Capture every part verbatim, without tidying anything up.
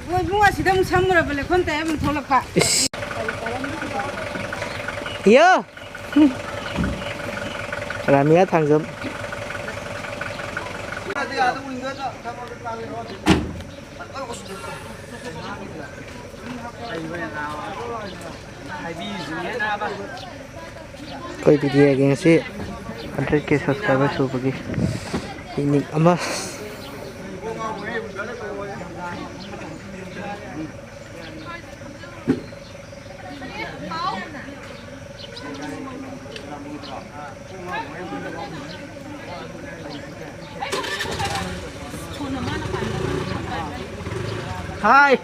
ꯍꯣꯏ, ꯏꯕꯨꯡ, ꯑꯁꯤꯗ ꯑꯃꯨꯛ ꯁꯝꯃꯨꯔꯕ ꯂꯩꯈꯣꯝ ꯇꯩ ꯑꯃꯨꯛ ꯊꯣꯛꯂꯛꯄ꯫ ꯏꯁ꯫ ꯌꯣ! ꯔꯥꯃꯤꯌꯥ ꯊꯥꯡꯖꯝ꯫ ꯑꯩꯈꯣꯏ ꯕꯤꯗꯤꯌꯥꯒꯤ ꯉꯁꯤ ꯍꯟꯗ꯭ꯔꯦꯠ ꯀꯦ ꯁꯕꯁꯀ꯭ꯔꯥꯏꯕꯔ ꯁꯨꯕꯒꯤ ꯄꯤꯛꯅꯤꯛ ꯑꯃ꯫ ꯍꯥꯏ꯫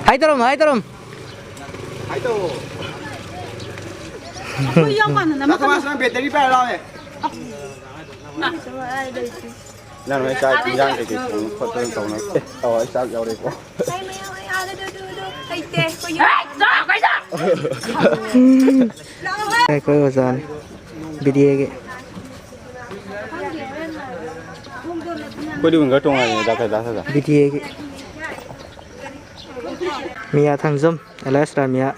ꯍꯥꯏ ꯇꯧꯔꯝꯃꯣ, ꯍꯥꯏ ꯇꯧꯔꯝꯃꯣ꯫ ꯍꯥꯏ ꯇꯧꯔꯣ꯫ ꯑꯩꯈꯣꯏ ꯌꯥꯝ ꯃꯥꯟꯅꯅꯕ ꯗꯥ ꯊꯣꯃꯥꯁ, ꯅꯪ ꯕꯦꯇꯔꯤ ꯄꯥꯏꯔ ꯂꯥꯎꯅꯦ꯫ ꯅꯪ ꯅꯣꯏ ꯆꯥꯛ ꯏꯟꯖꯥꯡ ꯀꯩꯀꯩ ꯊꯣꯡ ꯈꯣꯠꯇꯅ ꯇꯧꯅ-, ꯑꯦ, ꯑꯧ, ꯑꯩ ꯆꯥꯛ ꯌꯥꯎꯔꯦꯀꯣ꯫ ꯍꯩ ꯃꯌꯥꯝ, ꯑꯩ ꯑꯥꯗ ꯗꯨ, ꯗꯨ, ꯗꯨ, ꯍꯩꯇꯦ, ꯑꯩꯈꯣꯏ ꯌꯨꯝ꯫ ꯑꯩꯈꯣꯏ ꯑꯣꯖꯥꯅꯤ, ꯕꯤꯗꯤꯌꯦꯒꯤ꯫ ꯑꯩꯈꯣꯏꯗꯤ ꯋꯤꯡꯒꯔ ꯇꯣꯉꯥꯟꯅ ꯗꯥ ꯀꯩꯗꯥ ꯁꯥꯖꯥ꯫ ꯕꯤꯗꯤꯌꯦꯒꯤ꯫ ꯃꯤꯌꯥ ꯊꯥꯡꯖꯝ, ꯑꯦꯂꯥꯏꯁ ꯔꯥꯃꯤꯌꯥ꯫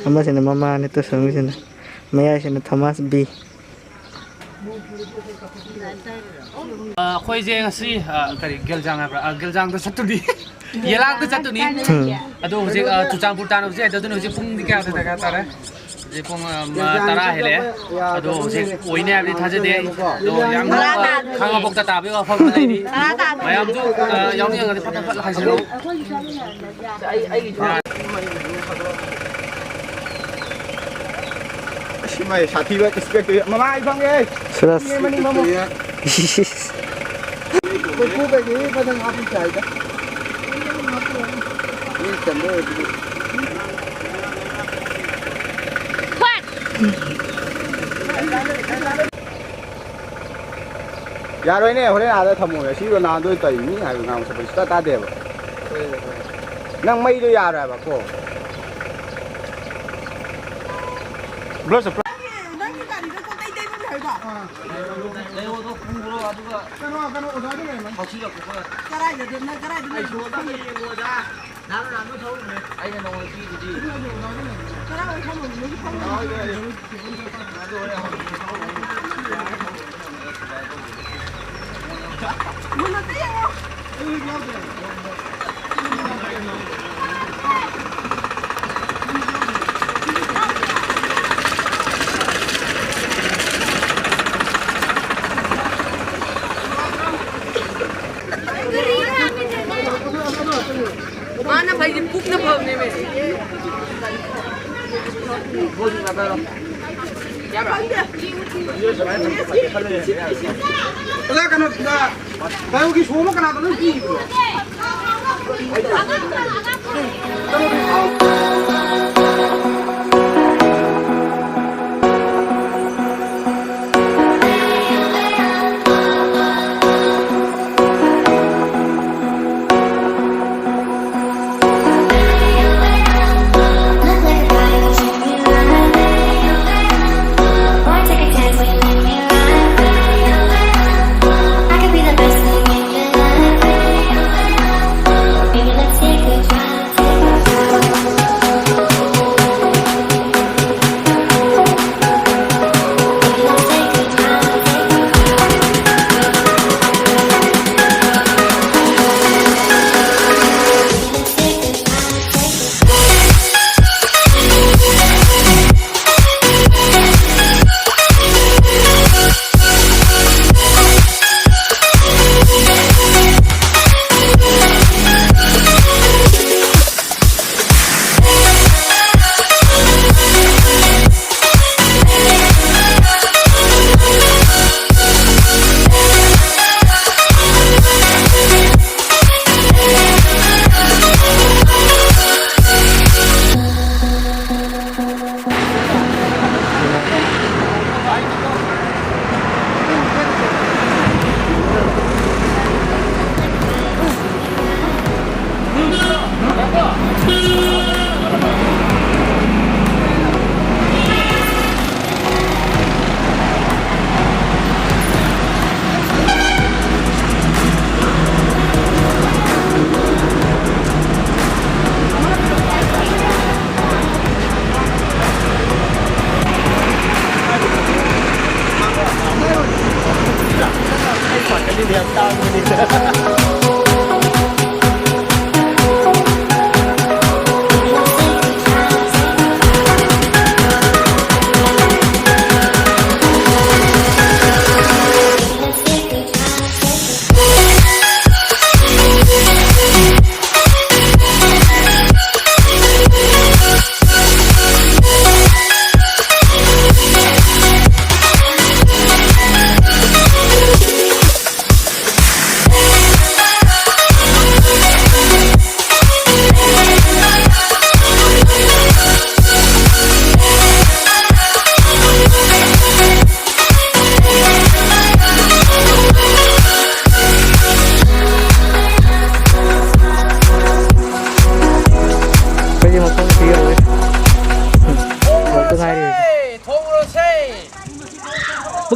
ꯑꯃꯁꯤꯅ ꯃꯃꯥꯅꯤ, ꯇꯨꯁꯨꯝꯁꯤꯅ, ꯃꯌꯥꯏꯁꯤꯅ ꯊꯣꯃꯥꯁ ꯕꯤ꯫ ꯑ, ꯑꯩꯈꯣꯏꯁꯦ ꯉꯁꯤ, ꯑ, ꯀꯔꯤ, ꯒꯦꯜꯖꯥꯡ ꯍꯥꯏꯕ꯭ꯔꯥ? ꯑ, ꯒꯦꯜꯖꯥꯡꯗ ꯆꯠꯇꯣꯏꯅꯤ꯫ ꯌꯦꯂꯥꯡꯗ ꯆꯠꯇꯣꯏꯅꯤ꯫ ꯎꯝ꯫ ꯑꯗꯣ ꯍꯧꯖꯤꯛ, ꯑ, ꯆꯨꯔꯆꯥꯟꯄꯨꯔ ꯇꯥꯟꯅꯕꯁꯦ, ꯑꯗꯨꯅ ꯍꯧꯖꯤꯛ ꯄꯨꯡꯗꯤ ꯀꯌꯥꯗ ꯗꯔꯀꯥꯔ ꯇꯥꯔꯦ? ꯍꯧꯖꯤꯛ ꯄꯨꯡ, ꯑ, ꯃ-, ꯇꯔꯥ ꯍꯦꯜꯂꯦ꯫ ꯑꯗꯣ ꯍꯧꯖꯤꯛ ꯑꯣꯏꯅꯤ ꯍꯥꯏꯕꯗꯤ ꯊꯥꯖꯗꯦ꯫ ꯑꯗꯣ ꯌꯥꯝ ꯈꯥꯡꯉꯕꯣꯛꯇ ꯇꯥꯕꯒꯤ ꯋꯥꯐꯝ ꯑꯃ ꯂꯩꯔꯤ꯫ ꯑꯗꯣ ꯃꯌꯥꯝꯁꯨ, ꯑ, ꯌꯥꯎꯅꯤꯡꯉꯒꯗꯤ ꯐꯠ ꯐꯠ ꯐꯠ ꯍꯥꯏꯖꯤꯜꯂꯨ꯫ ꯑꯁꯤ ꯃꯥꯏ ꯁꯥꯊꯤꯕ ꯏꯁꯄꯦꯛꯇꯨ ꯃꯃꯥ ꯑꯩ ꯐꯪꯉꯦ꯫ ꯁꯨꯔꯖ꯫ ꯃꯅꯤꯡ ꯃꯃꯣ꯫ ꯀꯣꯏꯀꯨ ꯀꯩꯀꯩ ꯐꯖꯅ ꯍꯥꯞꯄꯤ ꯁꯥꯏꯗ꯫ ꯃꯤ ꯆꯟꯕ ꯑꯣꯏꯔꯗꯤ꯫ ꯌꯥꯔꯣꯏꯅꯦ, ꯍꯣꯔꯦꯟ ꯑꯥꯗ ꯊꯝꯃꯣ꯫ ꯁꯤ ꯔꯣꯅꯥꯜꯗꯣ ꯇꯧꯔꯤ ꯃꯤ ꯍꯥꯏꯕ ꯉꯥꯡꯕ ꯁꯛꯄ ꯁꯨꯡꯇꯥ ꯇꯥꯗꯦꯕ꯫ ꯅꯪ ꯃꯩꯗꯣ ꯌꯥꯔꯣꯏ ꯍꯥꯏꯕ ꯀꯣ꯫ Brush, brush. ꯅꯪꯒꯤ, ꯅꯪꯒꯤ ꯒꯥꯔꯤꯗ ꯄꯣꯠ ꯆꯩ ꯇꯩꯕ ꯂꯩꯍꯧꯔꯤꯕꯣ? ꯂꯩꯍꯧꯗꯣ ꯄꯨꯈ꯭ꯔꯣ, ꯑꯗꯨꯒ ꯀꯩꯅꯣ, ꯀꯩꯅꯣ, ꯑꯣꯖꯥꯒꯤ ꯂꯩꯔꯝꯃꯅꯤ꯫ ꯊꯧꯁꯤꯜꯂꯛꯄ ꯈꯔ꯫ ꯀꯗꯥꯏꯗ? ꯅꯪ ꯀꯗꯥꯏꯗ ꯂꯩ? ꯑꯩ ꯁꯣꯗ ꯂꯩꯌꯦ, ꯑꯣꯖꯥ꯫ ꯅꯍꯥꯟ ꯅꯍꯥꯟꯗꯣ ꯊꯧꯔꯨꯔꯦ꯫ ꯑꯩꯅ ꯅꯉꯣꯟꯗ ꯄꯤꯗꯨꯗꯤ꯫ ꯑꯗꯨ ꯑꯩꯁꯨ ꯑꯣꯖꯥꯒꯤ ꯂꯩꯔꯝꯃꯅꯤ꯫ ꯀꯗꯥꯏ ꯋꯥꯏ ꯊꯝꯃꯝꯃꯤꯅꯣ? ꯈꯪꯗꯦ꯫ ꯃꯨꯟꯅ ꯑꯝꯇ ꯌꯦꯡꯉꯣ꯫ ꯃꯥꯅ ꯐꯩꯗꯤ ꯄꯨꯛꯅ ꯐꯕꯅꯦꯃꯦ꯫ ꯑꯣꯖꯥ, ꯀꯩꯅꯣ, ꯗꯥꯏꯑꯣꯒꯤ ꯁꯣ ꯑꯃ ꯀꯅꯥꯗꯅꯣ ꯄꯤꯕ꯭ꯔꯣ?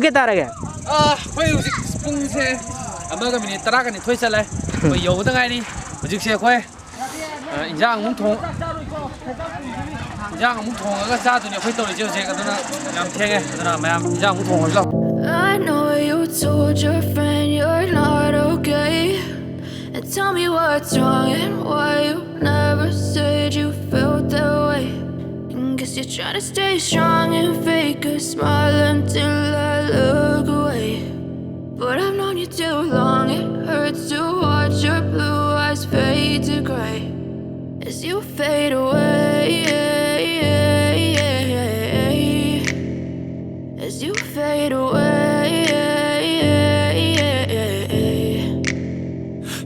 ꯀꯌꯥ ꯇꯥꯔꯒꯦ? ꯑꯥ, ꯑꯩꯈꯣꯏ ꯍꯧꯖꯤꯛ ꯄꯨꯡꯁꯦ ꯑꯃꯒ ꯃꯤꯅꯤꯠ ꯇꯔꯥꯒ ꯅꯤꯊꯣꯏ ꯆꯠꯂꯦ꯫ ꯑꯩꯈꯣꯏ ꯌꯧꯕꯗ ꯉꯥꯏꯔꯤ꯫ ꯍꯧꯖꯤꯛꯁꯦ ꯑꯩꯈꯣꯏ, ꯑ, ꯏꯟꯖꯥꯡ ꯑꯃꯨꯛ ꯊꯣꯡ-, ꯏꯟꯖꯥꯡ ꯑꯃꯨꯛ ꯊꯣꯡꯉꯒ ꯆꯥꯗꯣꯏꯅꯤ ꯑꯩꯈꯣꯏ ꯇꯧꯔꯤꯁꯦ ꯍꯧꯖꯤꯛ꯫ ꯑꯗꯨꯅ ꯌꯥꯝ ꯊꯦꯡꯉꯦ꯫ ꯑꯗꯨꯅ ꯃꯌꯥꯝ ꯏꯟꯖꯥꯡ ꯑꯃꯨꯛ ꯊꯣꯡꯉꯁꯤ ꯂꯥꯎ꯫ I know you told your friend you're not okay, and tell me what's wrong and why you never said you felt that way. And guess you're trying to stay strong and fake a smile until I look away. But I've known you too long, it hurts to watch your blue eyes fade to gray as you fade away. As you fade away.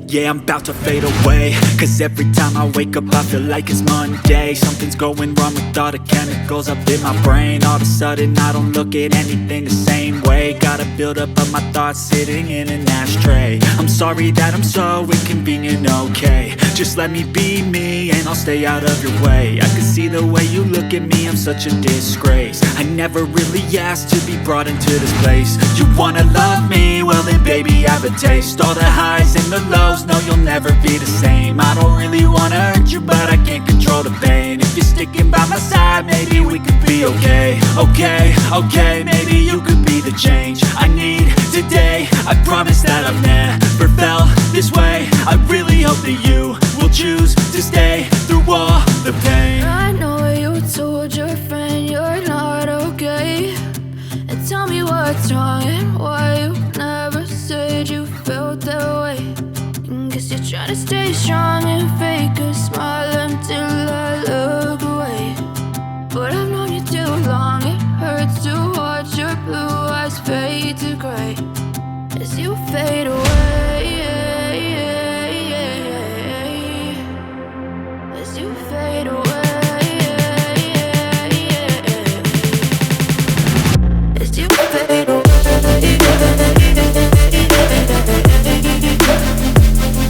Yeah, I'm about to fade away. Cause every time I wake up, I feel like it's Monday. Something's going wrong with all the chemicals up in my brain. All of a sudden, I don't look at anything the same way. Gotta build up of my thoughts sitting in an ashtray. I'm sorry that I'm so inconvenient, okay? Just let me be me and I'll stay out of your way. I can see the way you look at me, I'm such a disgrace. I never really asked to be brought into this place. You wanna love me? Well then, baby, have a taste. All the highs and the lows, no, you'll never be the same. I don't really wanna hurt you, but I can't control the pain. If you're sticking by my side, maybe we could be okay. Okay, okay, maybe you could be the change I need today. I promise that I've never felt this way. I really hope that you will choose to stay through all the pain. I know you told your friend you're not okay. And tell me what's wrong and why you never said you felt that way. And guess you're trying to stay strong and fake a smile until I look away. But I've known you too long, it hurts to watch your blue eyes fade to gray as you fade away. As you fade away. As you fade away.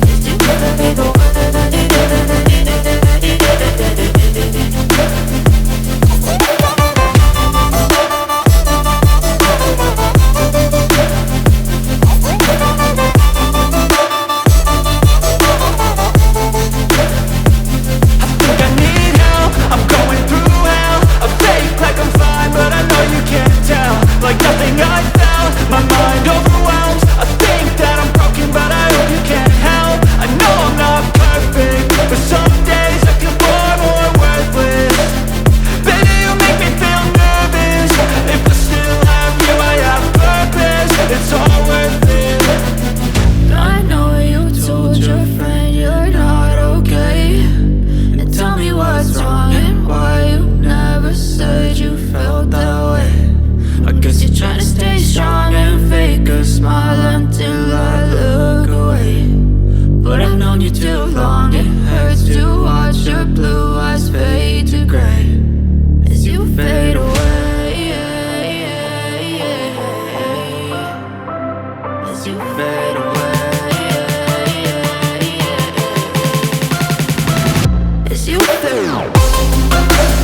As you fade away. But I've known you too long, it hurts to watch your blue eyes fade to gray as you fade away. As you fade away. As you fade away.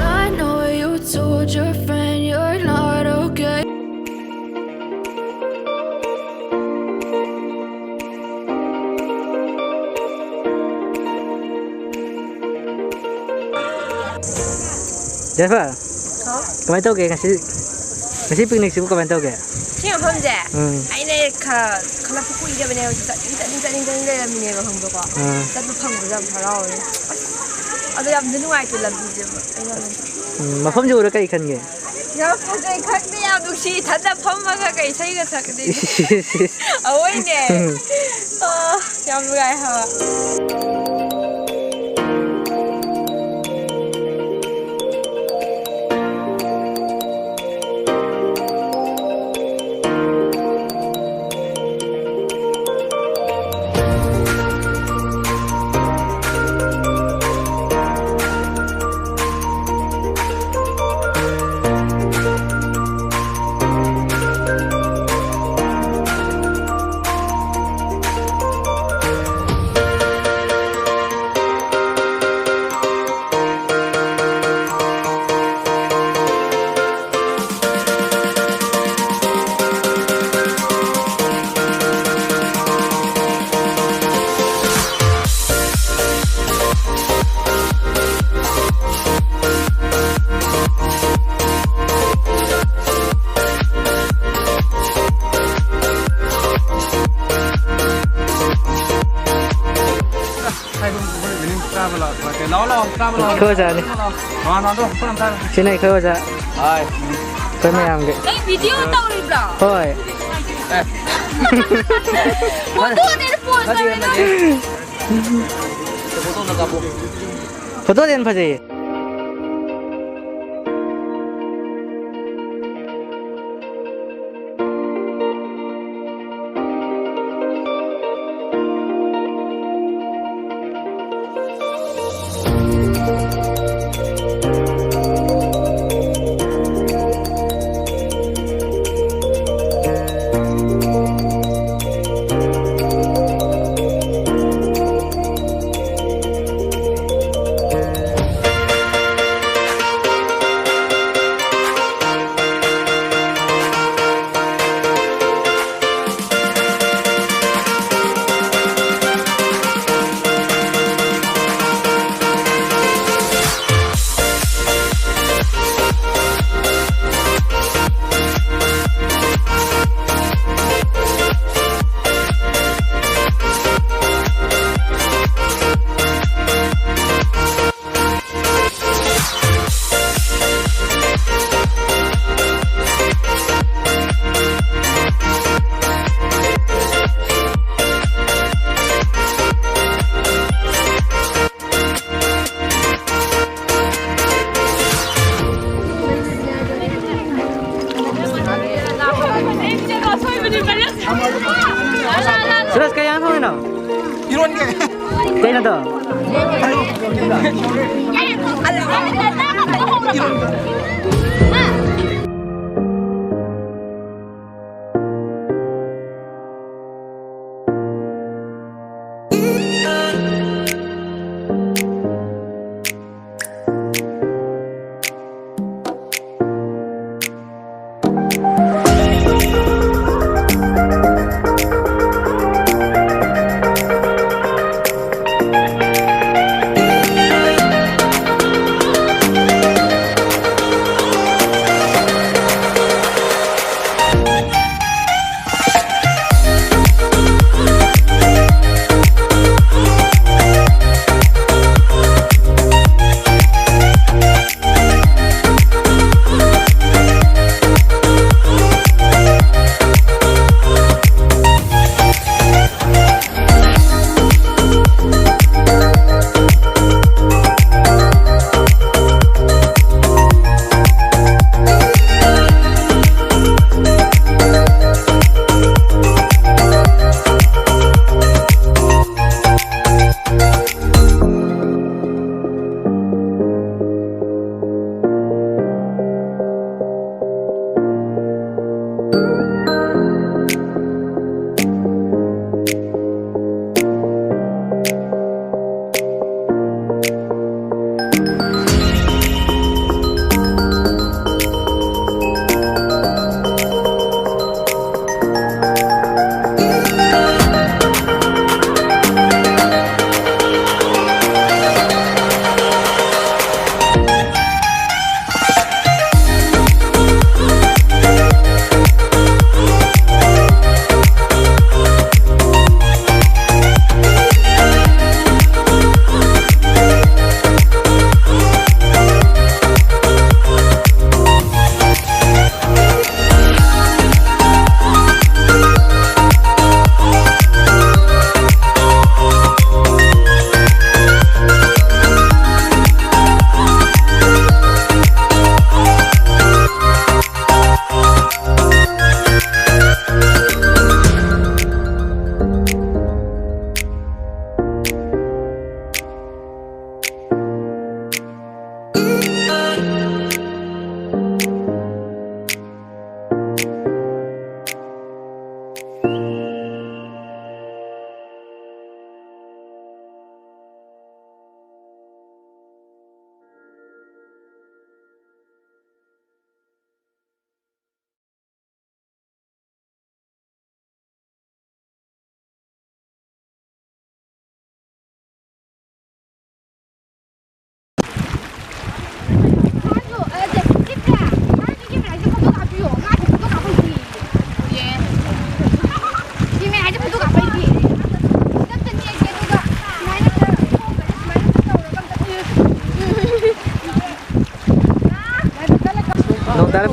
I know you told your friend you're not okay. ꯖꯦꯐꯔ, ꯍꯥꯎ? ꯀꯃꯥꯏꯅ ꯇꯧꯒꯦ ꯉꯁꯤ, ꯉꯁꯤ ꯄꯤꯛꯅꯤꯛꯁꯤꯕꯨ ꯀꯃꯥꯏꯅ ꯇꯧꯒꯦ? ꯁꯤ ꯃꯐꯝꯁꯦ ꯎꯝ꯫ ꯑꯩꯅ ꯈ-, ꯈꯜꯂꯛꯄ ꯀꯨꯏꯔꯕꯅꯦ, ꯍꯧꯖꯤꯛ ꯆꯠꯅꯤꯡ, ꯆꯠꯅꯤꯡ, ꯆꯠꯅꯤꯡ, ꯆꯠꯅꯤꯡ ꯂꯩꯔꯝꯃꯤꯅꯦꯕ, ꯈꯪꯕ꯭ꯔꯥꯀꯣ? ꯎꯝ꯫ ꯆꯠꯄ ꯐꯪꯕꯁꯦ ꯌꯥꯝ ꯍꯔꯥꯎꯋꯦ꯫ ꯑꯁ, ꯑꯗꯣ ꯌꯥꯝꯗꯤ ꯅꯨꯡꯉꯥꯏꯇꯦ ꯂꯝꯕꯤꯁꯦ꯫ ꯑꯩꯅ ꯎꯝ, ꯃꯐꯝꯁꯦ ꯎꯔ ꯀꯩ ꯈꯟꯒꯦ? ꯌꯥꯝ ꯐꯖꯩ, ꯈꯪꯗꯦ, ꯌꯥꯝ ꯅꯨꯡꯁꯤ, ꯏꯊꯟꯗ ꯐꯝꯃꯒ ꯀꯩ ꯏꯁꯩꯒ ꯁꯛꯀꯗꯣꯏꯅꯣ? ꯏꯁ, ꯏꯁ, ꯏꯁ, ꯏꯁ꯫ ꯑꯋꯣꯏꯅꯦ꯫ ꯎꯝ꯫ ꯑꯥ, ꯌꯥꯝ ꯅꯨꯡꯉꯥꯏ ꯍꯥꯏꯕ꯫ ꯂꯥꯛꯑꯣ, ꯂꯥꯛꯑꯣ, ꯆꯥꯕ ꯂꯥꯛꯑꯣ꯫ ꯂꯥꯛꯑꯣ, ꯂꯥꯛꯑꯣ, ꯆꯥꯕ ꯂꯥꯛꯑꯣ꯫ ꯑꯩꯈꯣꯏ ꯑꯣꯖꯥꯅꯤ꯫ ꯂꯥꯛꯑꯣ, ꯂꯥꯛꯑꯣ꯫ ꯁꯤꯅ ꯑꯩꯈꯣꯏ ꯑꯣꯖꯥ꯫ ꯑꯩꯈꯣꯏ ꯃꯌꯥꯝꯒꯤ꯫ ꯅꯪ ꯚꯤꯗꯤꯑꯣ ꯇꯧꯔꯤꯕ꯭ꯔꯣ? ꯍꯣꯏ꯫ ꯐꯣꯇꯣꯅꯦ ꯄꯣꯁ ꯇꯧꯔꯤꯗꯣ꯫ ꯐꯣꯇꯣꯗꯤ ꯌꯥꯝ ꯐꯖꯩꯌꯦ꯫ ꯁꯨꯔꯖ, ꯀꯩ ꯏꯟꯖꯥꯡ ꯊꯣꯡꯉꯤꯅꯣ? ꯏꯔꯣꯟꯒꯦ꯫ ꯀꯩꯅꯣꯗꯣ?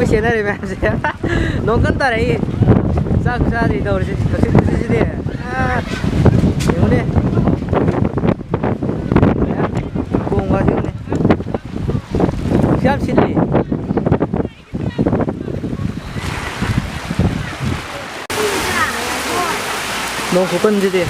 ꯁꯦꯟꯅꯔꯤ ꯃꯌꯥꯝꯁꯦ꯫ ꯅꯣꯡ ꯀꯟꯅ ꯇꯥꯔꯛꯏ꯫ ꯆꯥꯛ ꯆꯥꯗ꯭ꯔꯤ ꯇꯧꯔꯤꯁꯦ꯫ ꯀꯛꯆꯤꯡ ꯈꯨꯅꯨꯡꯁꯤꯗꯤ꯫ ꯑꯥ, ꯌꯦꯡꯉꯨꯅꯦ꯫ ꯃꯌꯥꯝ ꯀꯣꯡꯒꯁꯦ ꯌꯦꯡꯉꯨꯅꯦ꯫ ꯅꯨꯡꯁꯤꯠ ꯌꯥꯝ ꯁꯤꯠꯂꯤ꯫ ꯅꯣꯡ ꯈꯨꯀꯟꯁꯤꯗꯤ꯫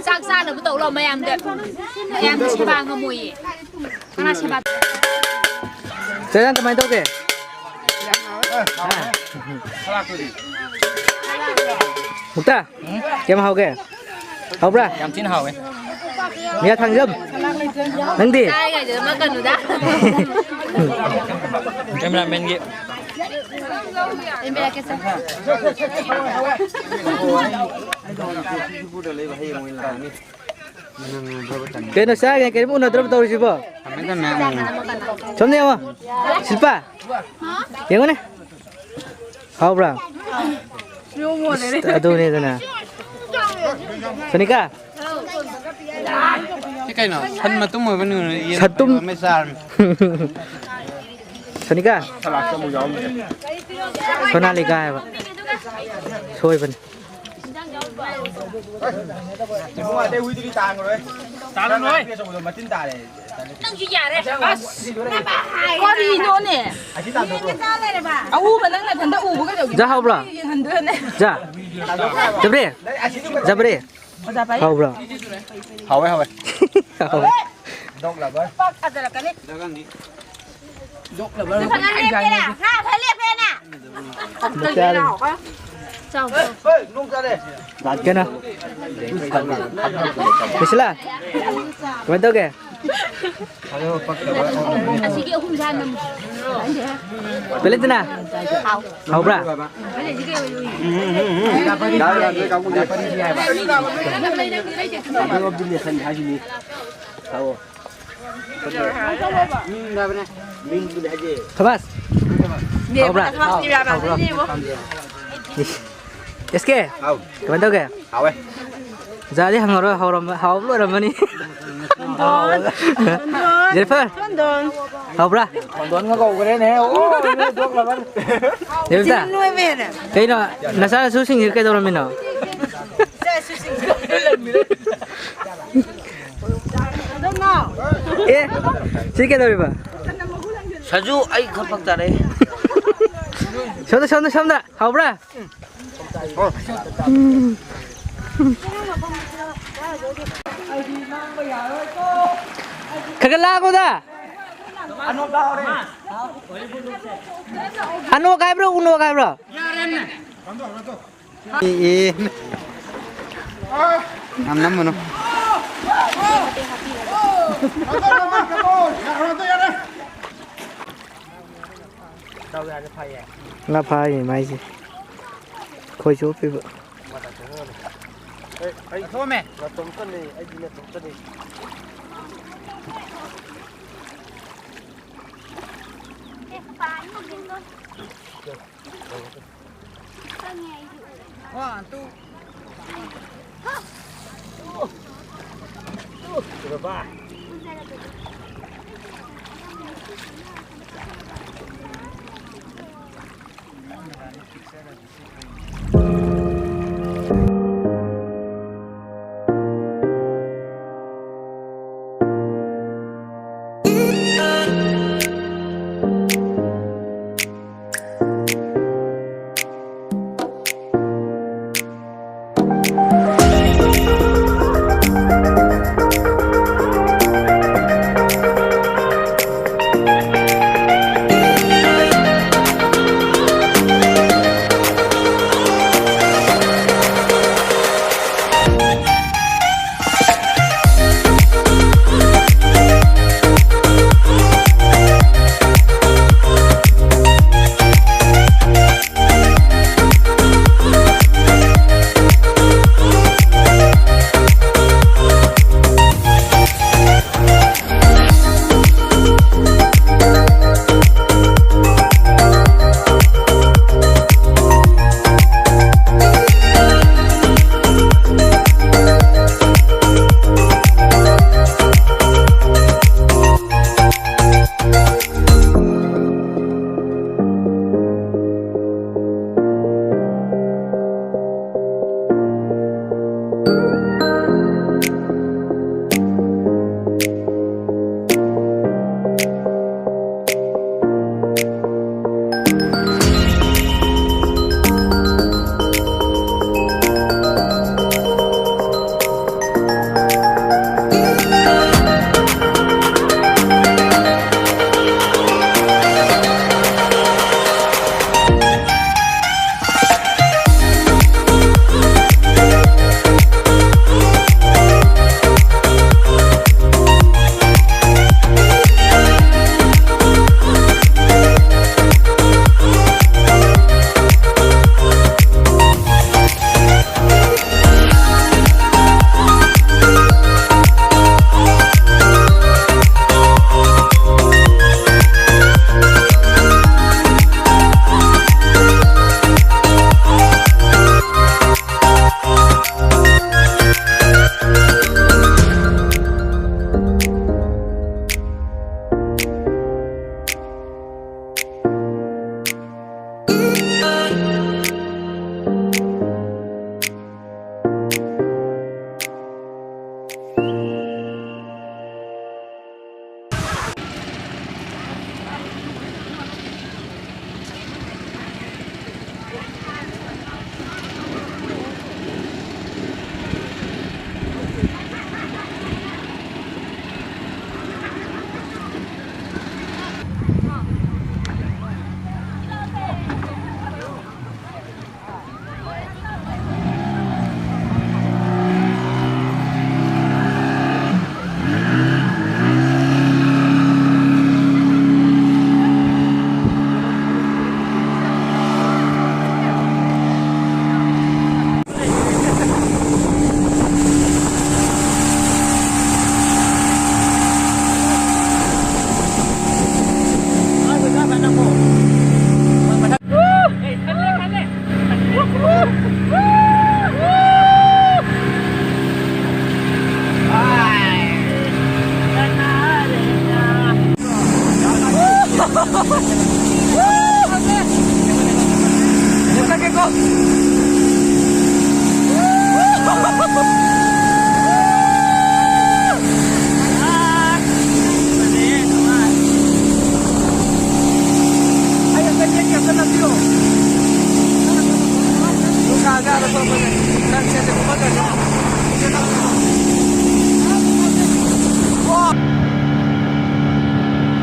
ꯆꯥꯛ ꯆꯥꯅꯕ ꯇꯧ ꯂꯥꯎ ꯃꯌꯥꯝꯗ꯫ ꯃꯌꯥꯝꯗ ꯁꯦꯕꯥ ꯉꯝꯃꯣꯏꯌꯦ꯫ ꯀꯅꯥ ꯁꯦꯕꯥ? ꯆꯥꯛ ꯏꯟꯖꯥꯡ ꯀꯃꯥꯏꯅ ꯇꯧꯒꯦ? ꯃꯨꯛꯇꯥ, ꯀꯌꯥꯝ ꯍꯥꯎꯒꯦ? ꯍꯥꯎꯕ꯭ꯔꯥ? ꯌꯥꯝ ꯊꯤꯅ ꯍꯥꯎꯋꯦ꯫ ꯃꯤꯌꯥ ꯊꯥꯡꯖꯝ, ꯅꯪꯗꯤ? ꯆꯥꯔꯤꯉꯩꯗ ꯅꯣꯛꯀꯅꯨꯗ꯫ ꯀꯦꯃꯦꯔꯥꯃꯦꯟꯒꯤ꯫ ꯀꯦꯃꯦꯔꯥ ꯀꯦ ꯁꯦ꯫ ꯀꯩꯅꯣ ꯆꯥꯔꯤꯉꯩ ꯀꯔꯤꯝ ꯎꯅꯗ꯭ꯔꯕ ꯇꯧꯔꯤꯁꯤꯕꯣ? ꯊꯝꯃꯦ, ꯊꯝꯃꯦ꯫ ꯁꯣꯝꯗ ꯌꯦꯡꯉꯣ꯫ ꯁꯤꯜꯄꯥ, ꯌꯦꯡꯉꯨꯅꯦ꯫ ꯍꯥꯎꯕ꯭ꯔꯥ? ꯑꯗꯨꯅꯤꯗꯅ꯫ ꯁꯣꯅꯤꯀꯥ꯫ ꯁꯤ ꯀꯩꯅꯣ? ꯁꯟ ꯃꯇꯨꯝ ꯑꯣꯏꯕ ꯅꯨꯃꯤꯠ ꯌꯦꯟ ꯁꯠꯇꯨꯝ꯫ ꯑꯃ ꯆꯥꯔꯅꯤ꯫ ꯁꯣꯅꯤꯀꯥ꯫ ꯁꯣꯅꯥꯂꯤꯀꯥ ꯍꯥꯏꯕ꯫ ꯁꯣꯏꯕꯅꯤ꯫ ꯏꯕꯨꯡꯉꯣ, ꯑꯇꯩ ꯍꯨꯏꯗꯨꯗꯤ ꯇꯥꯡꯉꯔꯣꯏ꯫ ꯇꯥꯡꯉꯔꯣꯏ꯫ ꯑꯆꯧꯕꯗꯣ ꯃꯆꯤꯟ ꯇꯥꯔꯦ꯫ ꯅꯪꯁꯨ ꯌꯥꯔꯦ꯫ ꯑꯁ꯫ ꯀꯔꯤꯅꯣꯅꯦ? ꯑꯁꯤ ꯇꯥꯟꯊꯣꯛꯈ꯭ꯔꯣ꯫ ꯑꯎꯕ ꯅꯪ ꯅꯊꯟꯗ ꯎꯕ ꯀꯩꯗꯧꯒꯦ? ꯖꯥ ꯍꯥꯎꯕ꯭ꯔꯣ? ꯌꯦꯡꯍꯟꯗꯣꯏꯅꯦ꯫ ꯖꯥ꯫ ꯖꯕ꯭ꯔꯤ꯫ ꯅꯪ ꯑꯁꯤꯗꯤ ꯖꯕ꯭ꯔꯤ꯫ ꯑꯣꯖꯥ ꯄꯥꯏ꯫ ꯍꯥꯎꯕ꯭ꯔꯣ? ꯍꯥꯎꯋꯦ, ꯍꯥꯎꯋꯦ꯫ ꯍꯥꯎꯋꯦ꯫ ꯗꯣꯛ ꯂꯚꯔ꯫ ꯄꯥꯛ ꯊꯥꯖꯔꯛꯀꯅꯤ꯫ ꯗꯣꯛ ꯂꯚꯔ꯫ ꯅꯪ ꯂꯦꯞꯀꯦꯔꯥ? ꯍꯥ, ꯐ ꯂꯦꯞꯄꯦꯅ꯫ ꯆꯥꯔꯦ꯫ ꯆꯥꯎ, ꯆꯥꯎ꯫ ꯀꯩꯅꯣ? ꯄꯤꯁꯤꯂꯥ, ꯀꯃꯥꯏꯅ ꯇꯧꯒꯦ? ꯑꯗꯣ ꯄꯛꯇꯕ ꯑꯁꯤꯒꯤ ꯑꯍꯨꯝꯁꯦ ꯍꯥꯟꯅ ꯄꯦꯂꯦꯟꯇꯤꯅꯥ, ꯍꯥꯎꯕ꯭ꯔꯥ? ꯊꯣꯃꯥꯁ, ꯍꯥꯎꯕ꯭ꯔꯥ? ꯏꯁ, ꯑꯦꯁ ꯀꯦ, ꯍꯥꯎ꯫ ꯀꯃꯥꯏꯅ ꯇꯧꯒꯦ? ꯍꯥꯎꯋꯦ꯫ ꯖꯥꯗꯤ ꯍꯪꯉꯔꯣꯏ, ꯍꯥꯎꯔꯝꯕ-, ꯍꯥꯎꯕ ꯂꯣꯏꯔꯝꯃꯅꯤ꯫ ꯖꯦꯅꯤꯐꯔ, ꯍꯥꯎꯕ꯭ꯔꯥ? ꯈꯣꯟꯗꯣꯟꯒ ꯀꯧꯈ꯭ꯔꯦꯅꯦ꯫ ꯑꯣ, ꯅꯣꯏ ꯗꯣꯛ ꯂꯕꯔ꯫ ꯖꯦꯅꯤꯐꯔ, ꯀꯩꯅꯣ, ꯅꯆꯥꯅꯁꯨꯁꯤꯡꯁꯤ ꯀꯩꯗꯧꯔꯝꯃꯤꯅꯣ? ꯑꯦ, ꯁꯤ ꯀꯩꯗꯧꯔꯤꯕ? ꯁꯖꯨ, ꯑꯩ ꯈꯔ ꯐꯛ ꯇꯥꯔꯦ꯫ ꯁꯣꯝꯗ, ꯁꯣꯝꯗ, ꯁꯣꯝꯗ꯫ ꯍꯥꯎꯕ꯭ꯔꯥ? ꯈꯔ ꯈꯔ ꯂꯥꯡꯉꯨꯗ꯫ ꯑꯅꯣꯛ ꯍꯥꯏꯕ꯭ꯔꯣ, ꯎꯅꯣꯛ ꯍꯥꯏꯕ꯭ꯔꯣ? ꯑꯦ, ꯑꯦ꯫ ꯌꯥꯝ ꯅꯝꯃꯨꯅꯨ꯫ ꯉꯥ ꯐꯥꯔꯤ ꯃꯥꯏꯁꯦ꯫ ꯈꯣꯏ ꯆꯣꯞꯄꯤꯕ꯫ ꯑꯩ, ꯑꯩ ꯊꯣꯛꯑꯝꯃꯦ꯫ ꯅꯇꯣꯝꯇꯅꯤ, ꯑꯩꯗꯤ ꯅꯇꯣꯝꯇꯅꯤ꯫ One, two.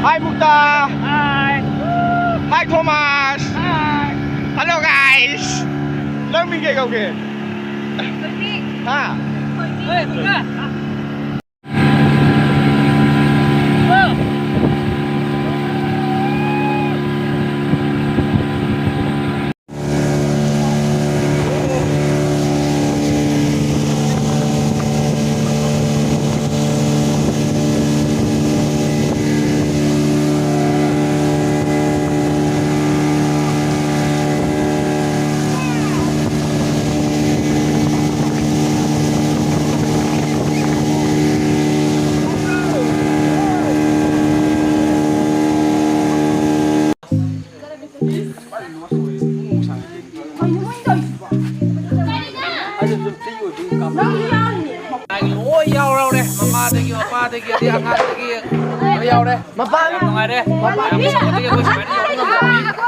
Hi, Mukta. Hi. Hi, Thomas. Hi. Hello, guys. ꯅꯪ ꯃꯤꯡ ꯀꯩ ꯀꯧꯒꯦ? ꯍꯥ? ꯂꯣꯏ ꯌꯥꯎꯔꯦ, ꯃꯃꯥꯗꯒꯤ, ꯃꯄꯥꯗꯒꯤ, ꯑꯗꯩ ꯑꯉꯥꯡꯗꯒꯤ ꯂꯣꯏ ꯌꯥꯎꯔꯦ꯫ ꯃꯄꯥ ꯌꯥꯝ ꯅꯨꯡꯉꯥꯏꯔꯦ꯫ ꯃꯄꯥ ꯌꯥꯝ ꯅꯨꯡꯉꯥꯏꯔꯦ꯫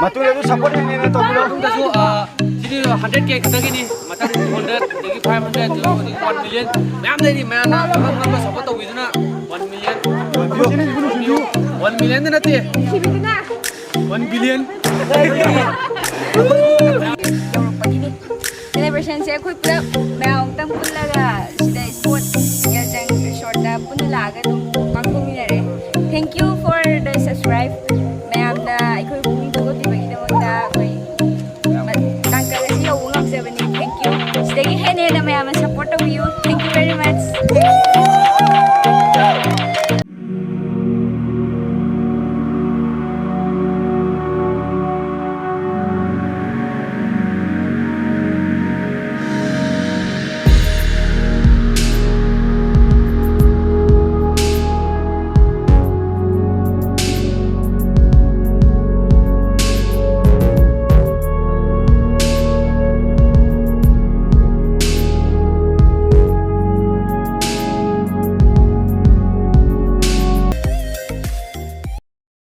ꯃꯇꯨꯡꯗꯁꯨ ꯁꯞꯄꯣꯔꯠ ꯍꯦꯟꯅ ꯍꯦꯟꯅ ꯇꯧꯕꯤꯔꯣ꯫ ꯃꯇꯨꯡꯗꯁꯨ, ꯑ, ꯁꯤꯗꯤ ꯍꯟꯗ꯭ꯔꯦꯠ ꯀꯦ ꯈꯛꯇꯒꯤꯅꯤ꯫ ꯃꯊꯪ ꯇꯨ ꯍꯟꯗ꯭ꯔꯦꯠ, ꯑꯗꯒꯤ ꯐꯥꯏꯚ ꯍꯟꯗ꯭ꯔꯦꯠ, ꯑꯗꯒꯤ ꯋꯥꯟ ꯃꯤꯂꯤꯌꯟ ꯃꯌꯥꯝ ꯂꯩꯔꯤ꯫ ꯃꯌꯥꯝꯅ ꯑꯉꯝ ꯑꯉꯝꯕ ꯁꯞꯄꯣꯔꯠ ꯇꯧꯕꯤꯗꯨꯅ ꯋꯥꯟ ꯃꯤꯂꯤꯌꯟ, ꯋꯥꯟ ꯃꯤꯂꯤꯌꯟꯗ ꯅꯠꯇꯦ, ꯋꯥꯟ ꯕꯤꯂꯤꯌꯟ꯫ ꯁꯦꯂꯦꯕ꯭ꯔꯦꯁꯟꯁꯦ ꯑꯩꯈꯣꯏ ꯄꯨꯂꯞ ꯃꯌꯥꯝ ꯑꯃꯨꯛꯇꯪ ꯄꯨꯜꯂꯒ ꯁꯤꯗ ꯏꯁꯄꯣꯔꯠ ꯒꯦꯜꯖꯪ ꯔꯤꯁꯣꯔꯠꯇ ꯄꯨꯟꯅ ꯂꯥꯛꯑꯒ ꯑꯗꯨꯝ ꯄꯥꯡꯊꯣꯛꯃꯤꯟꯅꯔꯦ꯫ Thank you for the subscribe. ꯃꯌꯥꯝꯅ ꯑꯩꯈꯣꯏ ꯄꯨꯛꯅꯤꯡ ꯊꯧꯒꯠꯄꯤꯕꯒꯤꯗꯃꯛꯇ ꯑꯩꯈꯣꯏ ꯇꯥꯡꯀꯛ ꯑꯁꯤ ꯌꯧꯕ ꯉꯝꯖꯕꯅꯤ꯫ Thank you. ꯁꯤꯗꯒꯤ ꯍꯦꯟꯅ ꯍꯦꯟꯅ ꯃꯌꯥꯝꯅ ꯁꯞꯄꯣꯔꯠ ꯇꯧꯕꯤꯌꯨ꯫ Thank you very much.